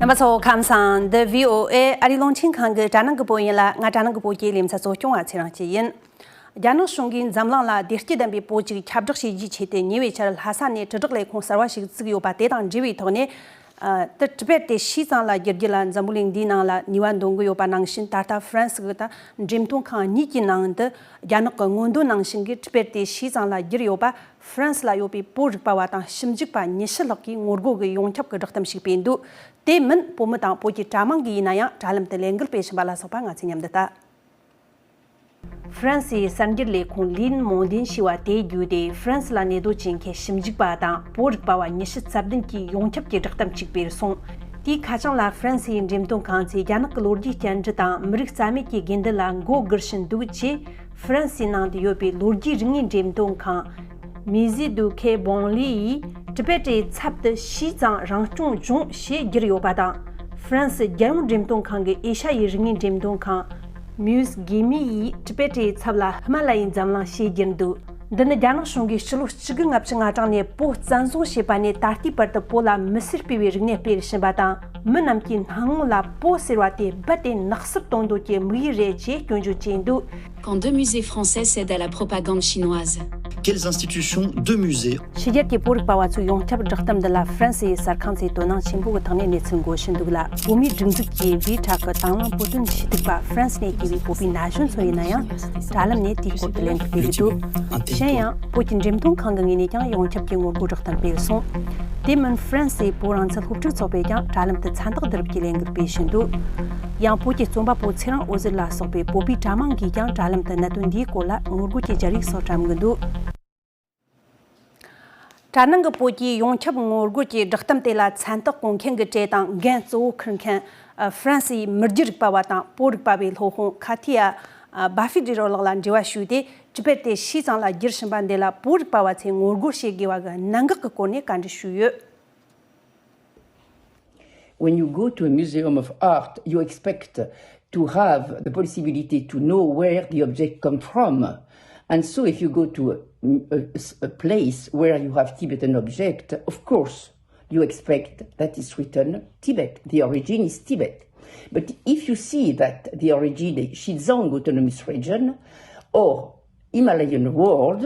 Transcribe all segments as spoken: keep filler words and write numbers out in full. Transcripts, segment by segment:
རྣམ་པ་ཚོ་ཁམས་བཟང་། འདི་བྷི་ཨོ་ཨེ་ཨ་རིའི་རླུང་འཕྲིན་ཁང་གི་དྲ་ནང་གི་བོད་ཡིན་ལ། ང་དྲ་ནང་གི་བོད་ཀྱི་ལེ་ཚན་གཙོ་སྐྱོང་བ་ཚེ་རིང་སྐྱིད་ཡིན། རྒྱ་ནག་གཞུང་གིས་འཛམ་གླིང་ལ་བདེ་སྐྱིད་ལྡན་པའི་བོད་ཅིག་ཁྱབ་བསྒྲགས་བྱེད་རྒྱུའི་ཆེད་དུ་ཉེ་བའི་ཆར་ལྷ་ས་ནས་དྲིལ་བསྒྲགས་ལས་ཁུངས་གསར་བ་ཞིག་བཙུགས་ཡོད་པ་དེ་དང་འབྲེལ་བའི་ཐོག་ནས། ཨ། དེ་ཊི་བེཊ་དེ་ཕྱིའི་གཙང་ལ་བསྒྱུར་རྒྱུ་ལ་འཛམ་བུ་གླིང་འདིའི་ནང་ལ་ནུས་པ་འདོན་གྱི་ཡོད་པ་ནང་བཞིན། ད་ལྟ་ཧྥ་རན་སི་གི་ད་འགྲེམས་སྟོན་ཁང་གཉིས་ཀྱི་ནང་དུ་རྒྱ་ནག་གི་སྔོན་འདོན་ནང་བཞིན་གྱི་ཊི་བེཊ་དེ་ཕྱིའི་གཙང་ལ་བསྒྱུར་ཡོད་པ། ཧྥ་རན་སི་ལ་ཡོད་པའི་བོད་རིག་པ་བ་དང་ཞིབ་འཇུག་པ་ཉི་ཤུ་ལྷག་གིས་ངོ་རྒོལ་གྱི་ཡོངས་ཁྱབ་ཀྱི་བསྒྲགས་གཏམ་ཞིག་སྤེལ་འདུག་དེ་མིན་བོད་མི་དང་བོད་ཀྱི་དྲ་དམངས་ཀྱིས་ཡིན་ན་ཡང་དྲ་ལམ་དུ་ལས་འགུལ་སྤེལ་བཞིན་པ་ལ་སོགས་པ་ང་ཚོས་མཉམ་དུ་ལྟ། ཧྥ་རན་སིའི་གསར་འགྱུར་ལས་ཁུངས་ལིན་མོང་དིན་ཞེས་པ་དེའི་བརྒྱུད་དེ། ཧྥ་རན་སི་ལ་གནས་སྡོད་བྱེད་མཁན་ཞིབ་འཇུག་པ་དང་བོད་རིག་པ་བ་ཉི་ཤུ་རྩ་བདུན་གྱིས་ཡོངས་ཁྱབ་ཀྱི་བསྒྲགས་གཏམ་ཅིག་སྤེལ་སོང་། དེའི་ཁ་བྱང་ལ་ཧྥ་རན་སིའི་འགྲེམས་སྟོན་ཁང་ཚོས་རྒྱ་ནག་གི་ལོ་རྒྱུས་བསྐྱར་འགྲན་དང་མི་རིགས་རྩ་མེད་ཀྱི་དགོས་འདུན་ལ་མགོ་སྒུར་བཞིན་འདུག་ཅེས། ཧྥ་རན་སིའི་ནང་དུ་ཡོད་པའི་ལོ་རྒྱུས་རིག་གནས་འགྲེམས་སྟོན་ཁང་Musée du Quai Branly ཡིས་ཊི་བེཊ་ཀྱི་ཚབ་ཏུ་ཕྱིའི་གཙང་རང་སྐྱོང་ལྗོངས་ཞེས་བསྒྱུར་ཡོད་པ་དང་། ཧྥ་རན་སི་རྒྱལ་ཡོངས་འགྲེམས་སྟོན་ཁང་གི་ཨེ་ཤ་ཡའི་རིག་གནས་འགྲེམས་སྟོན་ཁང་Musée Guimet ཡིས་ཊི་བེཊ་ཀྱི་ཚབ་ལ་ཧི་མ་ལ་ཡའི་འཛམ་གླིང་ཞེས་བསྒྱུར་འདུག་འདི་ནི་རྒྱ་ནག་གཞུང་གིས་ཕྱི་ལོ་གཅིག་དགུ་ལྔ་བཅུ་ང་གྲངས་ནས་བོད་བཙན་བཟུང་བྱས་པ་ནས་ད་ལྟའི་བར་དུ་བོད་ལ་མི་སེར་སྤེལ་བའི་རིག་གནས་སྤེལ་བཞིན་པ་དང་། མི་རྣམས་ཀྱི་སྣང་ངོ་ལ་བོད་ཟེར་བ་དེ་རྦད་དེ་ནག་སུབ་གཏོང་འདོད་ཀྱི་དམིགས་ཡུལ་རེད་ཅེས་སྐྱོན་བརྗོད་བྱས་འདུག Quand deux musées français cèdent à la propagande chinoise. Quelles institutions, deux musées? ཕྱི་རྒྱལ་གྱི་བོད་རིག་པ་བ་ཚོས་ཡོངས་ཁྱབ་བསྒྲགས་གཏམ་འདི་ལ་ཧྥ་རན་སི་ཡི་གསར་ཁང་ཚོས་དོ་སྣང་ཆེན་པོ་གི་ཐོག་ནས་གནས་ཚུལ་འགོད་བཞིན་འདུག་ལ། བོད་མིའི་སྒྲིག་འཛུགས་ཀྱི་བེའུ་ཊ་གི་དང་བླངས་བོད་དོན་ཞུ་གཏུག་པ་ཧྥ་རན་སི་ནས་སྐྱེས་པའི་བོད་པའི་ན་གཞོན་ཚོ་ཡིན་ན་ཡང་། དྲ་ལམ་ནས་དེའི་སྐོར་དུ་ལན་འདེབས་སྤེལ་གྱི་འདུག་གཞན་ཡང་བོད་ཀྱི་འགྲེམས་སྟོན་ཁང་གི་ངོས་ནས་ཀྱང་ཡོངས་ཁྱབ་ཀྱི་ངོ་རྒོལ་བསྒྲགས་གཏམ་སྤེལ་སོང་། དེ་མིན་ཧྥ་རན་སིའི་བོད་རང་བཙན་སློབ་ཕྲུག་ཚོགས་པས་ཀྱང་དྲ་ལམ་དུ་མཚན་རྟགས་བསྡུ་རུབ་ཀྱི་ལས་འགུལ་སྤེལ་བཞིན་འདུག་ཡང་བོད་ཀྱི་རྩོམ་པ་པོ་ཚེ་རིང་འོད་ཟེར་ལ་སོགས་པའི་བོད་པའི་དྲ་དམངས་ཀྱིས་ཀྱང་དྲ་ལམ་དུ་གནད་དོན་འདིའི་སྐོར་ལ་ངོ་རྒོལ་གྱི་སྦྱར་ཡིག་སོགས་བཀྲམ་གྱི་འདུག་དྲ་ནང་གི་བོད་ཀྱི་ཡོངས་ཁྱབ་ངོ་རྒོལ་གྱི་བསྒྲགས་གཏམ་དེ་ལ་མཚན་རྟགས་བཀོད་མཁན་གྱི་གྲས་དང་འགན་གཙོ་བོ་འཁུར་མཁན་ཧྥ་རན་སིའི་མི་རྒྱུད་རིག་པ་བ་དང་བོད་རིག་པ་བའི་སློབ་དཔོན་ཁ་ཐི་ཡ་བྷ་ཧྥི་ཌི་རོ་ལགས་ལ་འབྲེལ་བ་ཞུས་ཏེ། ཊི་བེཊ་དེ་ཕྱིའི་གཙང་ལ་བསྒྱུར་བཞིན་པ་འདི་ལ་བོད་རིག་པ་བ་ཚོས་ངོ་རྒོལ་བྱེད་དགོས་པ་གི་གནད་འགག་གི་སྐོར་ནས་བཀའ་འདྲི་ཞུས་ཡོད། When you go to a museum of art, you expect to have the possibility to know where the object come from. And so if you go to a, a, a place where you have Tibetan object, of course, you expect that it's written Tibet. The origin is Tibet. But if you see that the origin is Xizang Autonomous Region or Himalayan world,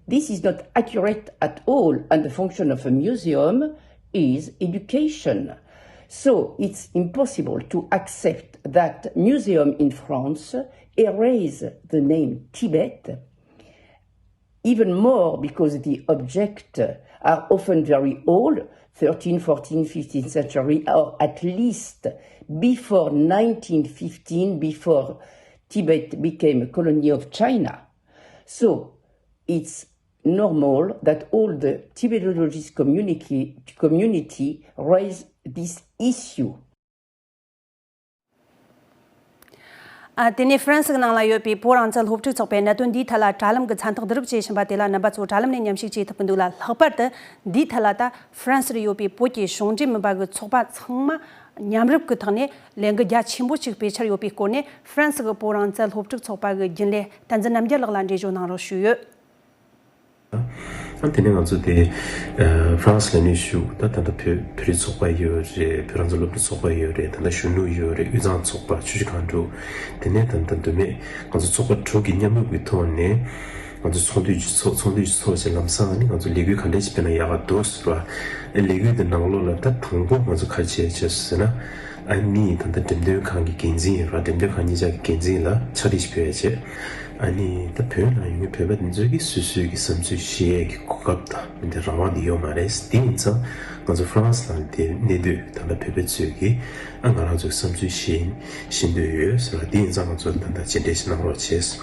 this is not accurate at all, and the function of a museum is education. So it's impossible to accept that museum in France erase the name Tibet, even more because the objects are often very old, thirteenth, fourteenth, fifteenth century, or at least before nineteen fifteen, before Tibet became a colony of China. So it's normal that all the Tibetologist community, community raise this issue. ཨ། དེ་ནས་ཧྥ་རན་སི་གི་ནང་ལ་ཡོད་པའི་བོད་རང་བཙན་སློབ་ཕྲུག་ཚོགས་པས་གནད་དོན་འདིའི་ཐད་ལ་དྲ་ལམ་གྱི་མཚན་རྟགས་བསྡུ་རུབ་བྱེད་བཞིན་པ་དེ་ལ་རྣམ་པ་ཚོ་དྲ་ལམ་ནས་མཉམ་ཞུགས་བྱེད་ཐུབ་ཀྱི་འདུག་ལ། ལྷག་པར་དུ་འདིའི་ཐད་ལ་ད་ཧྥ་རན་སི་རུ་ཡོད་པའི་བོད་ཀྱི་གཞུང་འབྲེལ་མིན་པ་གི་ཚོགས་པ་ཚང་མ་མཉམ་རུབ་ཀྱི་ཐོག་ནས་ལས་འགུལ་རྒྱ་ཆེན་པོ་ཞིག་སྤེལ་འཆར་ཡོད་པའི་སྐོར་ནས་ཧྥ་རན་སི་གི་བོད་རང་བཙན་སློབ་ཕྲུག་ཚོགས་པ་གི་རྒྱུན་ལས་བསྟན་འཛིན་རྣམ་རྒྱལ་ལགས་ལ་འགྲེལ་བརྗོད་གནང་རོགས་ཞུས་ཡོད། ཨ། དེ་ནས་ང་ཚོ་དེ་ཨ་ཧྥ་རན་སི་ལ་གནས་བཞུགས། ད་ད་ལྟ་བོད་བོད་རིགས་ཚོགས་པ་ཡོད་རེད། བོད་རང་བཙན་སློབ་ཕྲུག་ཚོགས་པ་ཡོད་རེད། ད་ལྟ་གཞོན་ནུ་ཡོད་རེད། དབུས་གཙང་ཚོགས་པ། ཆུ་བཞི་སྒང་དྲུག་དེ་ནས་ད་ལྟ་མདོ་སྨད་ང་ཚོ་ཚོགས་པ་དྲུག་གི་མཉམ་རུབ་ཀྱི་ཐོག་ནས་ང་ཚོ་ཚོགས་འདུ་ཅིག་ཚོགས། ཚོགས་འདུ་ཅིག་ཚོགས་བྱས། ལམ་སང་ནི་ང་ཚོ་ལས་འགུལ་ག་འདྲ་ཞིག་སྤེལ་ན་ཡག་ག་འདུག་ཟེར་བ། ཨ། ལས་འགུལ་དེ་ནང་ལོགས་ལ་ད་དང་པོ་ང་ཚོ་ག་རེ་བྱས་བྱས་ཟེར་ན། ཨ་ནི་ད་ལྟ་འགྲེམས་སྟོན་ཁང་གི་འགན་འཛིན་ཡོད་ར། འགྲེམས་སྟོན་ཁང་གཉིས་ཆ་གི་འགན་འཛིན་ལ་ཕྱག་བྲིས་ཤིག་ཕུལ་ཡ་བྱས། ཨ་ནི་ད་བོད་ནང་ཡོད་མཁན་བོད་པ་འདི་ཚོ་གིས་སོ་སོའི་གི་བསམ་ཚུལ་བཤད་ཡས་ཀྱི་གོ་སྐབས་དང་མི་འདི་རང་དབང་འདི་ཡོད་མ་རེད། དེ་ཡིན་ཙང་ང་ཚོ་ཧྥ་རན་སི་ནང་འདི་གནས་སྡོད་ད་ལྟ་བོད་པ་ཚོས་གི་ཨ་ང་རང་ཚོའི་བསམ་ཚུལ་བཤད་བཤད་འདོད་ཡོད་ཟེར་བ། དེ་ཡིན་ཙང་ང་ཚོ་ད་ལྟ་མཇལ་འཕྲད་ཞིག་གནང་རོགས་བྱས།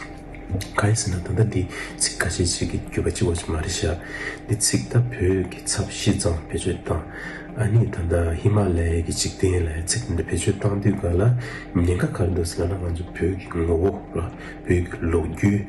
གང་ཡིན་ཟེར་ན་ད་ལྟ་འདི་ཚིག་ཁ་ཤས་ཅིག་གི་བརྒྱུད་པ་གཅིག་པོ་ཅིག་མ་རེད་ཤག་འདི་ཚིག་ད་བོད་ཀྱི་ཚབ་ཕྱིའི་གཙང་བེད་སྤྱོད་བཏང་། ཨ་ནི་ད་ལྟ་ཧི་མ་ལ་ཡའི་གི་འཇིག་རྟེན་ལ་ཚིག་འདི་འདྲ་བེད་སྤྱོད་བཏང་དུས་ག་ལ་ཉེན་ཁ་ག་རེ་འདུག་ཟེར་ན། ང་ཚོ་བོད་ཀྱི་ངོ་བོ་ར། བོད་ཀྱི་ལོ་རྒྱུས།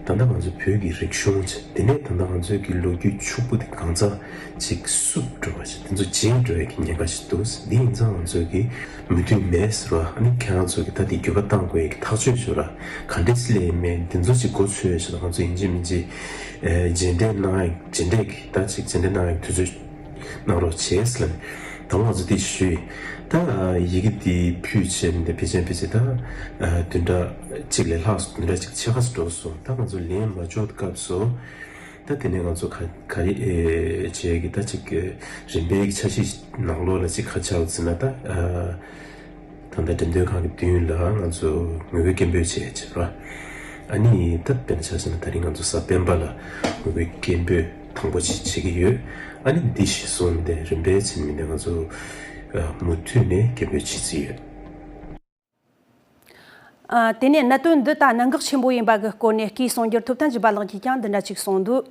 ད་ལྟ་ང་ཚོ་བོད་ཀྱི་རིག་གཞུང་བྱས། དེ་ནས་ད་ལྟ་ང་ཚོའི་གི་ལོ་རྒྱུས་ཕྱུག་པོ་དེ་གང་ཚང་ཅིག་བསུབ་འགྲོ་བ་ཞིག་དེ་ཚོ་བརྗེད་འགྲོ་ཡས་ཀྱི་ཉེན་ཁ་ཞིག་འདུག་འདི་ཡིན་ཙང་ང་ཚོས་ཀྱི་མོས་མཐུན་མེད་ཟེར་བ། ཨ་ནི་ཁྱེད་རང་ཚོ་གི་ད་དེ་འགྱུར་བ་གཏང་དགོས་ཡས་ཀྱི་ཐག་གཅོད་བྱོས་ར། ག་འདྲས་སེ་ལས་མེད་འདི་ཚོ་ཅིག་མགོ་ཚོས་བྱས་ལ། ང་ཚོ་ཡིན་གཅིག་མིན་གཅིག་ཨེ་མཇལ་འཕྲད་གནང་ཡས། མཇལ་འཕྲད་ཀྱི་ད་ཅིག་མཇལ་འཕྲད་གནང་ཡས་དུས་ཚོད་གནང་རོགས་བྱས་ལ། ད་ ང་ཚོ་འདི་ཞུས། ད་ཡི་གེ་འདི་ཕུལ་བྱས་མི་འདི་ཕལ་ཆེར་ཕལ་ཆེར་ད་བདུན་ཕྲག་གཅིག་ལས་ལྷག་སོང་། བདུན་ཕྲག་གཅིག་ཕྱེད་ཀ་ཙམ་འགྲོ་སོང་། ད་ང་ཚོ་ལན་མ་འབྱོར་སྐབས་སུ། ད་དེ་ནས་ང་ཚོ་ག་ག་རེ་ཨེ་བྱས་ཀྱི། ད་ཅིག་རིམ་པའི་འཆར་གཞི་ནང་ལོགས་ལ་ཅིག་ག་ཆགས་ཟེར་ན། ད་ཨ་ད་ལྟ་འགྲེམས་སྟོན་ཁང་གི་མདུན་ལ་ང་ཚོ་ངོ་རྒོལ་སྐད་འབོད་བྱས་བྱས་ར། ཨ་ནི་ད་དཔེར་ན་ཆ་བཞག་ན་ད་རིང་ང་ཚོ་གཟའ་སྤེན་པ་ལ་ངོ་རྒོལ་སྐད་འབོད་དང་པོ་ཅིག་བྱེད་ཀྱི་ཡོད། ཨ་ནི་འདི་གཞིར་བཟུང་མི་འདི་རིམ་པས་བྱས་མི་འདི་ང་ཚོ་ཨ་མུ་མཐུད་ནས་སྐད་འབོད་བྱེད་རྩིས་ཡོད། ཨ། དེ་ནས་གནད་དོན་འདི་ད་གནད་འགག་ཆེན་པོ་ཡིན་པ་གི་སྐོར་ནས་སྐུའི་གསུང་སྒྱུར་ཐོབ་ཐང་ཞུས་པ་ལགས་ཀྱིས་ཀྱང་འདི་འདྲ་ཅིག་གསུངས་འདུག།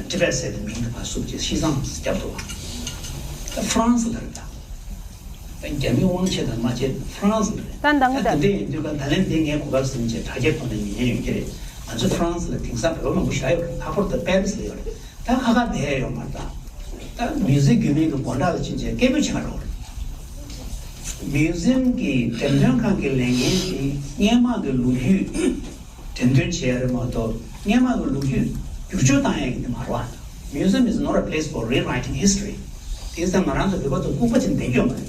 ཊི་བེཊ་ཟེར་བའི་མིང་དེ་ཕར་བསུབས་རྗེས་ཤིས་ཙང་ཟེར་རྒྱབ་འདུག་བ། ད་ཧྥ་རན་སི་ལ་རེད་ད། ད་རྒྱ་མི་དབང་ཆེ་དང་མ་བྱས་ཧྥ་རན་སི་ལ་རེད། ད་འདང་གི་ད་ད་དེ་འདྲ་ཡིན་དུས་ཀ་ད་ལན་དེ་ངས་གོ་སྐབས་ཟིན་བྱས་དྲ་རྒྱའི་ཐོག་ནས་ཉན་ཉན་ཡོང་གི་རེད། ང་ཚོ་ཧྥ་རན་སི་ལ་དེང་སང་བོད་པ་མང་པོ་བཞག་ཡོད་རེད། ལྷག་པར་དུ་པེ་རི་སི་ལ་ཡོད་རེད། ད་ཁ་ཁ་བསྡད་ཡོད་མ་རེད་ད། ད་མིའུ་ཟི་བརྒྱུད་མེད་ཀྱི་སྒོ་འགྲམ་ལ་ཕྱིན་བྱས་སྐད་འབོད་བྱེད་ག་འགྲོ་བ་རེད། མིའུ་ཟི་ཡམ་གྱི་འགྲེམས་སྟོན་ཁང་གི་ལས་འགན་དེ་སྔོན་མ་གི་ལོ་རྒྱུས་འགྲེམས་སྟོན་བྱེད་ཡ་རེད་མ་གཏོགས། སྔོན་མ་གི་ལོ་རྒྱུས་བསྒྱུར་བཅོས་བཏང་ཡ་གི་དེ་མ་རེད་བ། Museum is not a place for rewriting history. དེང་སང་ང་རང་ཚོ་བོད་པ་ཚོ་ལྐུགས་པ་ཅིག་བསྡད་ཀྱི་ཡོད་མ་རེད།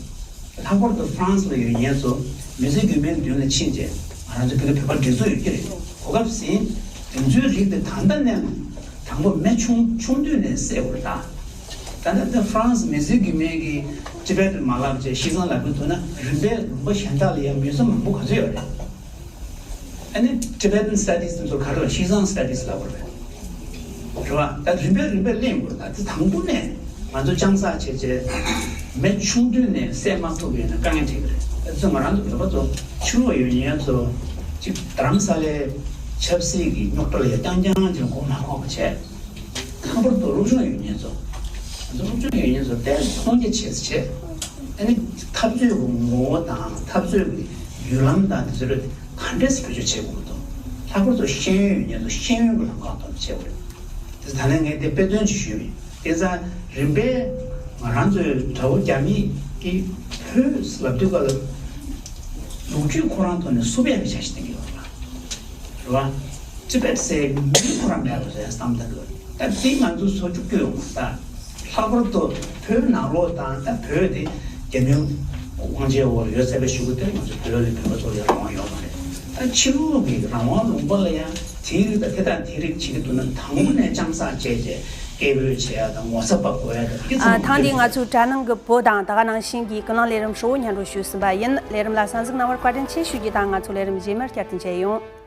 ལྷག་པར་དུ་ཧྥ་རན་སི་ལ་ཡོད་མཁན་ཚོ་མིའུ་ཟི་བརྒྱུད་མེད་མདུན་ལ་ཕྱིན་བྱས་ང་རང་ཚོ་བོད་པའི་བོད་པ་འདྲི་ཚོ་ཡོད་ཀྱི་རེད། གོ་སྐབས་ཟིན། དེ་ཚོའི་རིགས་དེ་ད་ལྟ་ནས་དང་པོ་མི་ཆུང་ཆུང་དུས་ནས་བསད་དགོས་རེད་ད། ད་ལྟ་དེ་ཧྥ་རན་སི་མིའུ་ཟི་ཡམ་བརྒྱུད་མེད་ཀྱི་ཊི་བེཊ་མ་ལབ་བྱས་ཤིས་ཙང་ལབ་ཀྱི་འདུག་ན། རིམ་པས་ལུང་པ་གཞན་དག་ལ་ཡང་མིའུ་ཟི་ཡམ་མང་པོ་ག་ཚོད་ཡོད་རེད། ཨ་ནི་Tibetan Studies དེ་ཚོ་ག་རེ་ལ་ཤིས་ཙང་Studies ལབ་དགོས་རེད། རེད་བ། ད་རིམ་པས་རིམ་པས་གླེང་དགོས་རེད། ད་དེ་དང་པོ་ནས་ང་ཚོ་ལྕང་ས་བྱས་བྱས་མི་ཆུང་དུས་ནས་བསད་མ་ཐུབ་པ་ཡིན་ན་དཀའ་ངལ་འཕྲད་ཀྱི་རེད། ད་དེ་ཚོ་ང་རང་ཚོ་བོད་པ་ཚོ་ཕྱི་ལོགས་ཡོད་མཁན་ཚོ་གཅིག་རྡ་རམ་ས་ལའི་ཆབ་སྲིད་ཀྱི་རྙོག་དྲ་ལ་ཡ་རྐྱང་རྐྱང་ཅིག་མགོ་མ་འཁོར་བ་བྱས། ལྷག་པར་དུ་སློབ་སྦྱོང་ཡོད་མཁན་ཚོ། ང་ཚོ་སློབ་སྦྱོང་ཡོད་མཁན་ཚོ་དེ་སྟོང་སྐྱེད་བྱེད་བྱེད། ཨ་ནི་འཐབ་རྩོད་ཀྱི་ངོ་བོ་དང་འཐབ་རྩོད་ཀྱི་བརྒྱུད་ལམ་དང་དེ་ཚོ་ལ་ག་འདྲས་བེད་སྤྱོད་བྱེད་དགོས་འདུག། ལྷག་པར་དུ་ཤེས་ཡོན་ཡོད་མཁན་ཚོ་ཤེས་ཡོན་གྱི་ལམ་ཁ་ཐོག་ནས་བྱེད་དགོས་རེད། དེ་ད་ནས་ངས་དེ་དཔེ་མཚོན་ཅིག་ཞུས་པ་ཡིན། དེ་ཙང་རིམ་པས་ང་རང་ཚོའི་དགྲ་བོ་རྒྱ་མི་གིས་བོད་ལབ་དུས་སྐབས་ལ་ལོ་རྒྱུས་ཁོ་རང་ཐོག་ནས་བསུབ་ཡག་གི་འཆར་གཞི་བཏིང་གི་ཡོད་རེད། རེད་བ། ཊི་བེཊ་ཟེར་མིང་ཁོ་རང་མེད་པ་བཟོ་ཡ་བསམ་བཏང་གི་ཡོད་རེད། ད་དེ་ང་ཚོ་བཟོ་བཅུག་རྒྱུ་ཡོད་མ་རེད་ད། ལྷག་པར་དུ་བོད་ནང་ལོགས་དང་ད་བོད་དེ་རྒྱ་མིའི་དབང་ཆའི་འོག་ལ་ཡོད་ཚར་བའི་གཞུག་གུ་དེར་ང་ཚོ་བོད་ལ་བོད་པ་ཚོ་ལ་ཡང་རང་དབང་ཡོད་མ་རེད། ད་ཕྱི་ལོགས་ཀྱི་རང་དབང་ལུང་པ་ལ་ཡང་དེའི་རིགས་དང་དེ་དང་དེའི་རིགས་བྱེད་ཀྱི་འདུག་ན་དང་པོ་ནས་ལྕང་ས་བྱས་བྱས་སྐད་འབོད་བྱེད་ཡ་དང་ངོ་ཚ་པ་དགོས་ཡ་དང་དེ་ཚོ་ཨ། ཐེངས་འདིའི་ང་ཚོའི་དྲ་ནང་གི་བོད་དང་ད་ག་ནང་བཞིན་གྱི་ཀུན་གླེང་ལས་རིམ་ཧྲིལ་བོ་སྙན་སྒྲོན་ཞུས་ཟིན་པ་ཡིན། ལས་རིམ་ལ་གསན་གཟིགས་གནང་བར་བཀའ་དྲིན་ཆེ་ཞུ་རྒྱུ་དང་ང་ཚོ་ལས་རིམ་རྗེས་མར་བསྐྱར་དུ་མཇལ་ཡོང་།